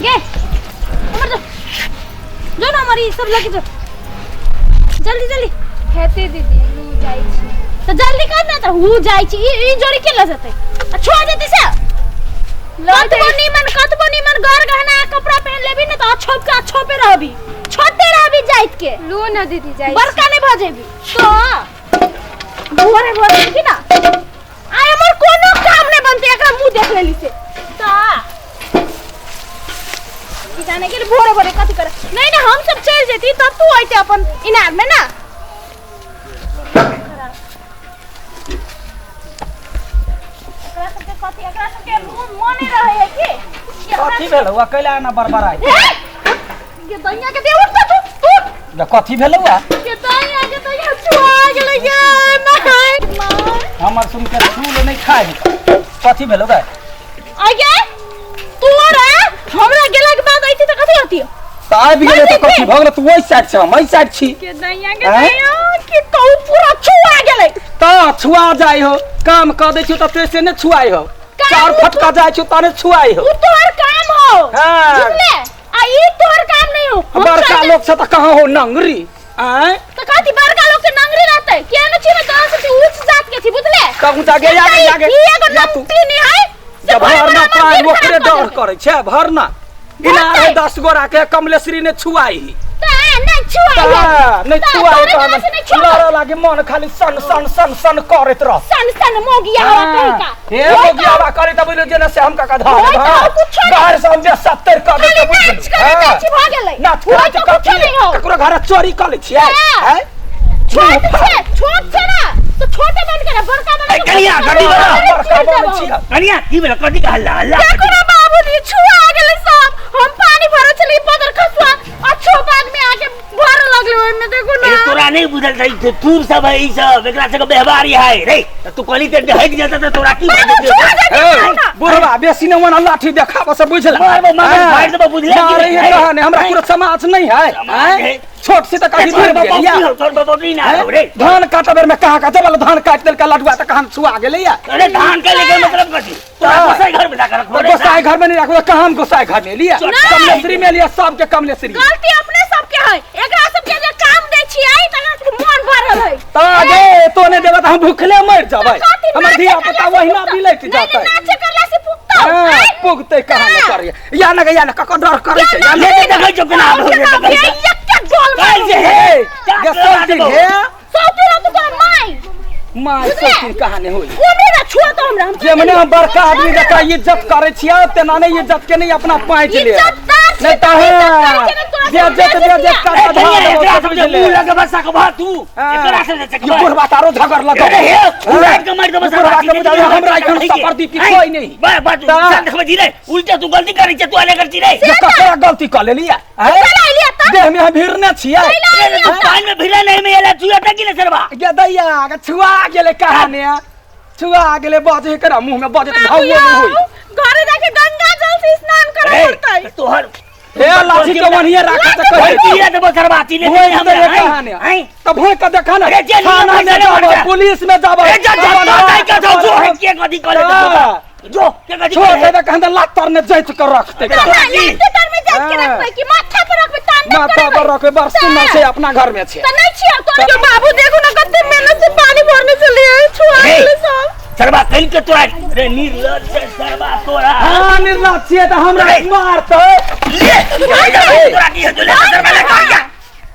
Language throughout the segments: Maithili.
गे हमर जो जो ना हमारी सब लगे जो जल्दी जल्दी हेते दीदी लू जाइ छी तो जल्दी कर ना तो हु जाइ छी ई ई जोड़ी के ल जते आ छोड़ देते से कतबो नीमन कतबो नीमन घर गहना कपड़ा पहन लेबी ना तो अछोप के अछोपे रहबी छोटे रहबी जाइत के लू ना दीदी जाइ छी। बड़का नहीं भऽ जेबी तो भोरे भोरे देखी ना आइ हमर कोनो काम नहीं बनते एकरा मुंह देख लेली से ता की जाने के लिए भोरे भोरे कथी करे नहीं नहीं हम सब चल जेती तब तू आइते अपन इनार में ना एकरा सबके कथी एकरा सबके मुंह मने रहे है की कि हमरा कथी भेल हुआ कैला एना बड़बड़ाइ हे! ये दैया के दे उठ तो तू उठ जे कथी भेल हुआ के दैया के दैया छुआ गेलै ये माय माय हमर सुन के चूल नहीं खाए कथी भेल हुआ आगे तू रे हमरा गेला के बाद आइती त कथी होती तऽ आबि गेलै तऽ कथी भऽ गेलै तू ओहि साइड छै हम एहि साइड छी के दैया के आँय? दैया के कहू पूरा छुआ गेलै तऽ छुआ जाइ हो काम कऽ दै छियौ तऽ ते से नहि छुआइ हो काम चार फटका जाइ छियौ ताने छुआइ हो उ तोहर काम हो हाँ। बुझले आ ई तोहर काम नहीं हो हम बड़का चल लोग से तऽ कहाँ हो नंगरी आँय त कथी बड़का लोग के नंगरी रहतै के न छी में दस छी उच्च जात के छी बुझले कहूँ जागे जागे जागे ई एगो या तू नमती नहीं है से जब भर भरना भर पानि दिन ओकरे खराब कऽ डर देलकै। करै छै भरना इनार है 10 गोरा के कमलेश्वरी ने छुआई त नहीं छुआई है। नहीं त छुआई तोरे गला से नहीं छुआई। लड़े लागे मन खाली सन सन सन सन करैत रह सन सन मोगिया हवा कही का हे मोगियावा करे त बुझलो जेना से हम काका धार ओइ त और कुछो नहीं। घर से हम जे 70 कर खाली देते नाच करे नाच भऽ गेलै नाच ओइ करे त कुछो कथी नहीं हो ककरो घर चोरी कर लै छियै हाँ। हैं? छोट छै छोट छै ना तो छोटे बन के ना बड़का बन ए, कनिया, गड्डी बना। बड़का बनै छियै कनिया की भेल कथी के हल्ला हल्ला देखो ना बाबूजी छुआ गेलै सब हम पानी भरे छली पदर खसुआ अच्छो बाद में आके भरे लगले ओइ में देखो ना ए, तोरा नहीं बुझल रही तो तू सब है ई सब एकरा सबके व्यवहार है रे त तू कहली ते हट जाता त तोरा की बाबू छुआ जेतै ए, ना बुढ़वा बेसी ने मना लाठी देखाबऽ से बुझला मारबो, मारबो, फाड़ि देबो, बुझला कि मारे नहीं? ये कहने हमरा पूरा समाज नहीं है समाज हैं? है। छोट से तऽ कभी दूर गेल या तोर बाबू ना हैं? हो रे धान काटे बेर में कहाँ का जबल धान काट देलका लडुआ तऽ कहाँ छुआ गेलै या अरे धान के लेके मतलब कथी तोरा हाँ। गोसाई घर में जाकर रखबो रे गोसाई घर में नहीं रखबो कहाँ हम गोसाई घर में लिया नहीं। कमलेश्वरी में लिया सबके कमलेश्वरी गलती अपने सबके है एकरा सबके जे काम दै छियै तकरा सबके मन भरल है तऽ गे तो नहीं देबे तऽ हम भूखले मरि जेबै कथी हमर नाचे धिया पुता करला से वहिना पुगतौ? बिलटि नहीं, जेतै नहीं, नाचे करला से पुगतौ हाँ, आँय? पुगतै कहाँ नहि हाँ। करैया या न या न ककर डर करै छै या ले न देखै छौ केना आबै छै, हम देखै के छौ। एकटा गोल काल्हि मारू जे हे गे सौतीन हे सौती रहतौ तोरा माय माय बुझले? सौतीन कहाँ नहि होई उमरे ना छुआ तो हमरा हम जे मने हम बड़का आदमी जकाँ इज्जत करै छियै तेना नहि इज्जत के नहि अपना पाँच ले इज्जतदार छी नहीं तऽ तऽ इज्जत करै छै ने तोरा बेइज्जत सब बेइज्जत ए, कर कनिया, धऽ एकरा देबौ, सब जे बुझले। मुँह लगबा सकबा तू एकरा सब जे ई सकबा बुढ़वा तारो झगड़ लगौ अरे हे उड़ान के मारि देबो बुढ़वा के बुझाबै हमरा एखन सफर दी कोई नहीं बा बा तू तऽ- इंसान देखबै छी रे उल्टा तू गलती करै छै तू अने कर छी रे जे ककरा गलती कऽ लेलियै आँय? चल अइलियै तऽ देह में हम भिड़ने छियै अरे तू पानि में भिड़ा नहीं में एला चुआ तक ने सरबा गे दैया गे छुआ गेलै कहाने छुआ गेलै बजे केना मुँह में बजे तऽ घावो नहि होई घरे जाके गंगा जल से स्नान करे पड़तै तोहर हे लाठी के वनिए राख त भाई कहि पिया देबो सरबा तीने भोइ हमरा दे कहाने हैं त भोइ के देखा ना अरे जे थाना में नियम है, जाबो से पुलिस में जाबो ए जा जा जा के जो जो है के कथी करे हाँ। जो के कथी छोड़ करे देबे कहन त लात तर ने जैत के रखते अरे लाते तर में जात के हाँ। रखबै कि माथा पर रखबै तांडव माथा पर रखबे बड़ सुंदर छै अपना घर में छै त नहीं छियै तोर के बाबू देखो ना कते मेहनत से पानी भरने चले छुआ ए। गेलै सब सरबा कल के तोरा रे निर्लज छै सरबा तोरा हां निर्लज छियै त हमरा अरे। मारतै ले तोरा की हेतौ ले सरबा ले करिया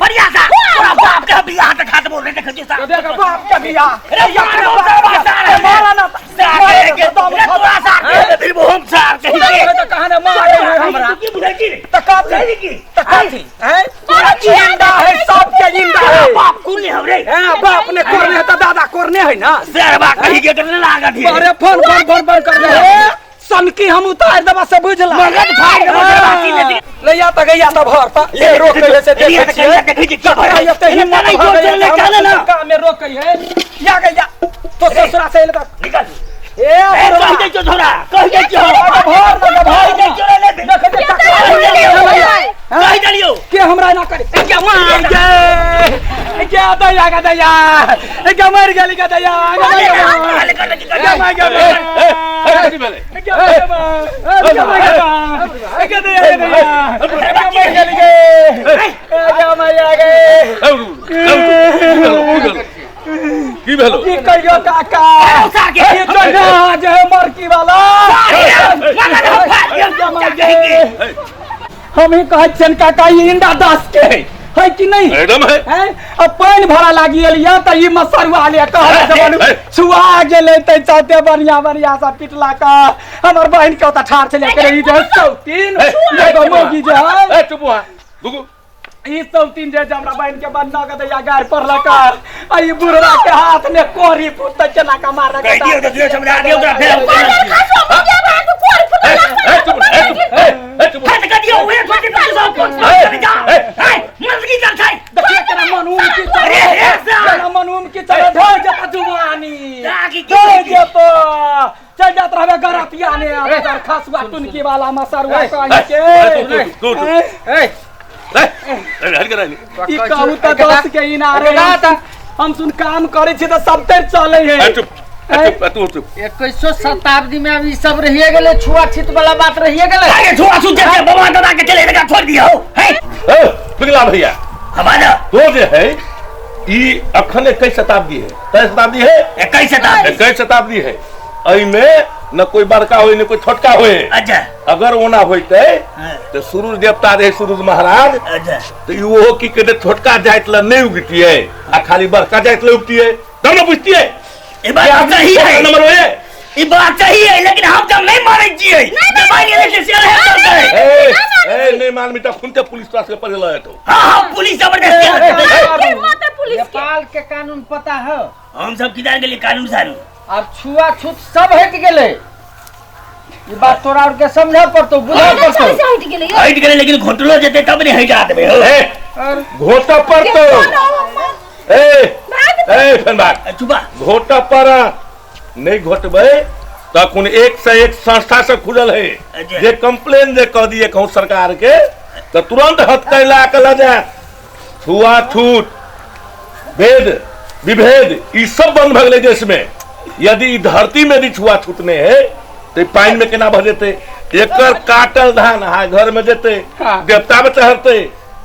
बढ़िया सा तोरा बाप के बियाह त खात बोल रे देख जो सा तो देख बाप के बियाह अरे यार सरबा सार ए, मारा ना सार के रे तोरा सार के फिर वो हम सार के मारे त कहने मारे है हमरा की बुझै छी रे त कथी बुझै की त कथी हैं तोरा जिंदा है सबके जिंदा है बाप कुल हम रे हैं बाप ने कोरने है त दादा कोरने है ना सरबा कही के करने लागत है अरे फोन फोन फोन फोन करने है सनकी हम उतार देबा से बुझला मगज फाड़ देबो सरबा की ले ले या त गैया त भर त ले रोकै है से ले देखै छियै देखै छी की ककरा एते हिम्मत नहीं भऽ जोर गेलै ले चल ना काम में रोकै है या गैया तो ससुरा से एले त निकल ए ए कहि दे छौ थोड़ा कहि दे छौ भर न भर कहि दे छौ ले देख दे कहि देलियौ कहि देलियौ के हमरा एना करे ए क्या मार गे ए के दैया गे दैया गे मर गेली गे दैया गे गे my गे कथी भेलै? गे गे my गे दैया गे दैया गे मर गेली गे गे मैया गे। की भेलो? की कहियो काका ये चढ़ा जे मरकी वाला हम ही कहै छियनि काका ई इंदा दास के है कि नहीं एकदम है। हैं अब पानि भरा लागि गेल या त ई मसरुआ ले कहल जबान छुआ गेलै त चलते बढ़िया बढ़िया सब पिटला का हमर बहिन के ओतऽ ठाढ़ छलै करे ई जे सौतीन एगो मौगी जे है ए चुप वहाँ रुकू। ई सौतीन जे हमरा बहिन के बन्ना के दैया गार पड़लक आ ई बुढ़वा के हाथ में कोरी फुट केना के मारलक। कह दियो तो दियो समझा दियो ओकरा फेर हम खसुआ मुगिया भाग कोर फुट ए चुप ए चुप ए चुप हट कर दियो ओए छोटी छोटी सब कौन जा ए मर्दगी कर छै देखिए केना मन उम की चले केना मन उम की चले ढोल जता जुवानी ढोल जतो चल जात रहबे गरतिया ने अब खसुआ टुनकी वाला मसरुआ कहि के ए ई कहू त 10 के इनारे हम सुन काम करे छी त सब तर चले है। चुप तू चुप। 21 शताब्दी में अब ई सब रहिए गेलै, छुआछूत वाला बात रहिए गेलै। अरे छुआछूत जे बाबा दादा के चले लगा छोड़ दियो है। ए पिघला भैया हमारा तो जे है ई अखन 21 शताब्दी है, 23 शताब्दी है, 21 शताब्दी 21 शताब्दी है। एमे न कोई बड़का होय न कोई छोटका होय। अच्छा अगर ओना होइते तो सूरज देवता रहे सूरज महाराज। अच्छा तो इहो की कहते छोटका जात ल नहीं उगतिए आ खाली बड़का जात ल उगतिए तब न बुझतिए। ई बात सही है नंबर होए ई बात सही है, लेकिन हम जब नहीं मानै छियै दबाई ले से शेयर है करते। ए ए नहीं मानबी त खून के पुलिस पास के पड़े ल तो। हां हां पुलिस जबरदस्ती के मात्र पुलिस के नेपाल के कानून पता है हम सब किधर गेली कानून सारू अब छुआछूत सब हट गेलै। ई बात तोरा और के समझा पड़तो बुझा पड़तो। हट गेलै हट गेलै लेकिन घोटलो जेते तब नहीं हटा देबे हो। ए घोटा पर तो ए ए फनबाग चुपा घोटा पर नहीं घोटबै तखन एक से एक संस्था से खुजल है जे कंप्लेन जे कह दिए कहूं सरकार के तो तुरंत हथकड़ी ला के ल जाए। छुआछूत भेद विभेद ई सब बंद भ गेलै देश में। यदि धरती में यदि छुआछूत नहीं है तो पानि में केना भ जेतै? एकर काटल धान अहाँ घर में जेतै देवता में चढ़तै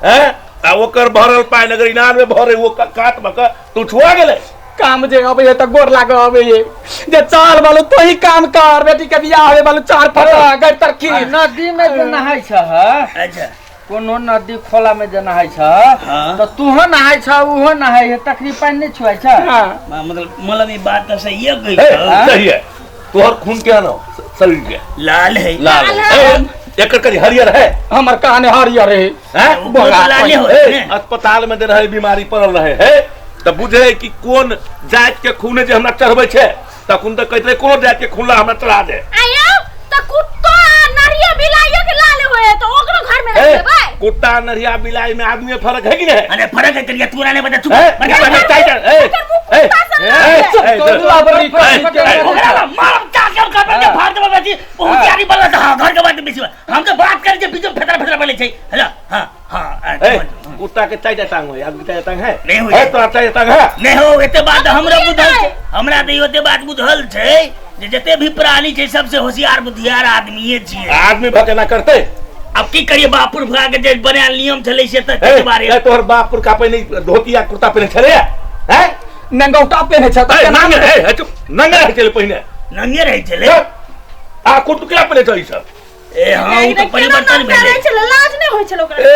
हैं आ ओकर भरल पानि अगर इनार में भरे वो काट में तो छुआ गेलै। काम जे अबै है त गोर लाग अबै है जे चाल बालू तो ही काम कर बेटी के बियाह होवे बालू चार फटा गड़ तरखी नदी में जे नहाय छ। अच्छा कोनो नदी खोला में जे नहाय छ त तूहो नहाय छ उहो नहाय है तखनी पानि नहीं छुआय छ। मतलब मतलब ई बात त सही है कहि सही है। तोहर खून के न शरीर के लाल है लाल है एकर करी हरियर है हमर काने हरियर है हैं लाल है। अस्पताल में दे रहे बीमारी पड़ल रहे है त बुझे कि कोन जात के खून जे हमरा चढ़बै छै तखन त कहैत रहे कोनो जात के खून ला हमरा चढ़ा दे। आयो त कुत्तो नरिया बिलाइयो के लाल होए त ओकरो घर में रख देबै। कुत्ता नरिया बिलाई में आदमी में फर्क है कि नहीं? अरे फर्क है करिया तू नहीं बता चुप ए ए ए ओकरा मार चार के घर पर के फाड़ देबै बेटी बहुत यारी बोलत हां घर के बात बेसी हम तो बात करे जे बीच में फेतरा फेतरा बोले छै। हेलो हां हां ए कुत्ता के चार टांग होय आदमी के टांग है नहीं होय है तोरा चार टांग है नहीं हो। एते बात हमरा बुझल छै हमरा त ओते बात बुझल छै जे जते भी प्राणी छै सबसे होशियार बुद्धियार आदमीए छियै। आदमी भके ना करते अब की करिए बापुर भगा के जे बनायल नियम छलै से त के बारे ए तोहर बापुर का पहिने धोती आ कुर्ता पहिने छलै हैं नंगौटा पहिने छ त नंगे है चुप नंगे रहै छलै पहिने नंगे रहै छलै आ कुर्ता केना पहिने छ ई सब? ए हां उ त परिवर्तन भेलै छलै लाज नै होय छलै ओकरा। ए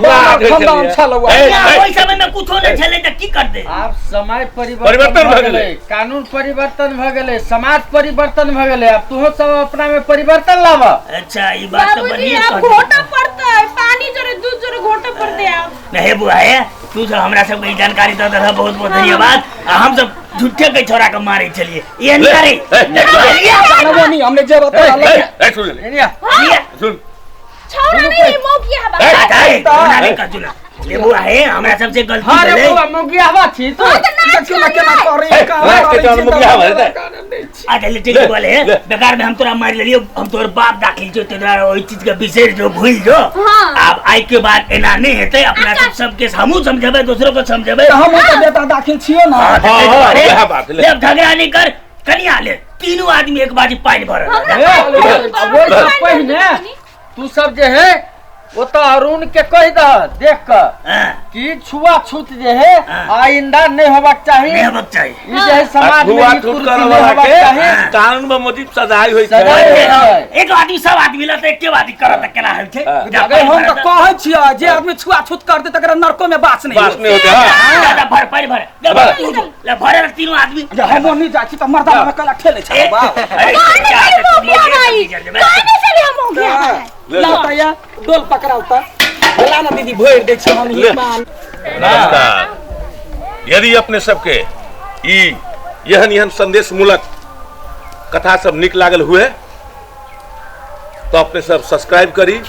लाज खानदान छल ओइ समय में कुछो नै छलै त की करतै? आब समय परिवर्तन भ गेलै, कानून परिवर्तन भ गेलै, समाज परिवर्तन भ गेलै, अब तूहो सब अपना में परिवर्तन लाव। अच्छा ई बात त बढ़िया अब घोटा पड़तै पानी जोरे दूध जोरे घोटा पड़तै अब। नहीं बुआ है तू सब हमरा सब के जानकारी द दह बहुत बहुत धन्यवाद। आ हम सब झूठे के छोरा के मारे चलिए ये नहीं करे जानबो नहीं हमने जे बता ए सुन ले सुन छोरा नहीं मौकिया बा ए नहीं कर सुना ले बुआ है हमरा सबसे गलती हां रे बुआ मौकिया हवा छी तो देखियो ना केना करे का के मौकिया हवा रे। अच्छा ले ठीक बोले है बेकार में हम तोरा मार लेलियो हम तोर बाप दाखिल छो तोरा ओइ चीज के बिसरि जो भूल जो। अब आइ के बाद एना नहि हेतै। अपना सब सबके हमहूँ समझेबै, दोसरो के समझेबै। तऽ हम ओतऽ बेटा दाखिल छियो ना। हाँ, तऽ हाँ, ताहि हाँ, दुआरे वएह बात ले। ले, अब झगड़ा नहि कर, कनिया ले, तीनू आदमी एक बाजी पानि भरल। ओहिसँ पहिने तू सब जे है ओतऽ अरुण के कहि दह देख कऽ हाँ, कि छुआछूत जे है हाँ। आइंदा नहीं होबाक चाही। नहि होबाक चाही। ई जे है समाज में छुआ ई छूत कुरीति करऽ नहि वाला होबाक के चाही। कानून में मोजिब सजाय होइ छै। सजाय होइ छै। एक आदमी सब आदमी लऽ तऽ एके आदमी करत तऽ केना होइ छै? हाँ। जा, अरे हम पानि तऽ भर। कहै छियै जे आदमी छुआछूत करतै तकरा नरको में बास नहि बात होतै। नहि होतै। हाँ। जा, जा, भर पानि भर। ले, भर, तू जो। ले, भरे ले तीनू आदमी। जे हम नहीं जाइ छी तऽ मर्दाना में कैला ठेलै छै बाप। अरे, कहने जा, चली तू हो गया मोगे भाई, सब्जी जल जेबै। कहने चली हम हो गया भाई। ले, ला ले। तऽ या डोल पकड़ाउ तऽ बोला ना दीदी, भरि दै छी हम। ले। ही माल। नमस्कार। यदि अपने सबके ई एहन एहन संदेश मूलक कथा सब नीक लागल हुए तो अपने सब सब्सक्राइब करी,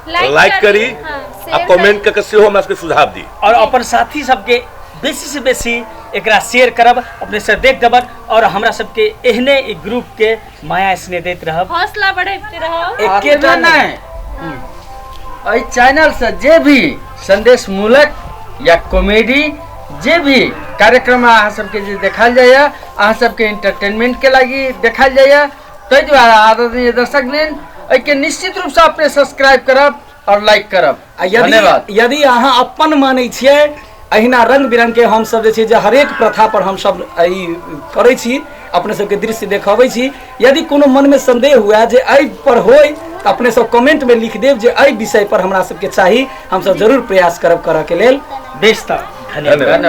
लाइक करी आ कमेंट करके सेहो हमरा सबके सुझाव दी और अपन साथी सबके बेसी से बेसी एकरा शेयर करब, अपने से देख देबन और हमरा सबके एहने ई ग्रुप के माया स्नेह दैत रहब, हौसला बढ़ाते रहो। एकेटा एकेटा नहीं, एहि चैनल से जे भी संदेश मूलक या कॉमेडी जे भी कार्यक्रम अहाँ सबके जे देखायल जाइए, अहाँ सबके इंटरटेनमेंट के लागी देखायल जाइए, ताहि दुआरे आदरणीय दर्शक वृंद एहिके निश्चित रूप से अपने सब्सक्राइब करब और लाइक करब। आ यदि धन्यवाद। यदि अहाँ अपन मानै छियै, अहिना रंग बिरंग के हम सब जे छै जे हरेक प्रथा पर हम सब ई करै छी, अपने सबके दृश्य देखबै छी। यदि कोनो मनमे संदेह हुए जे एहि पर होय तऽ अपने सब कमेंट में लिख देब जे एहि विषय पर हमरा सबके चाही, हम सब जरूर प्रयास करब करऽ के लेल। बेस तऽ धन्यवाद। धन्यवाद। धन्यवाद।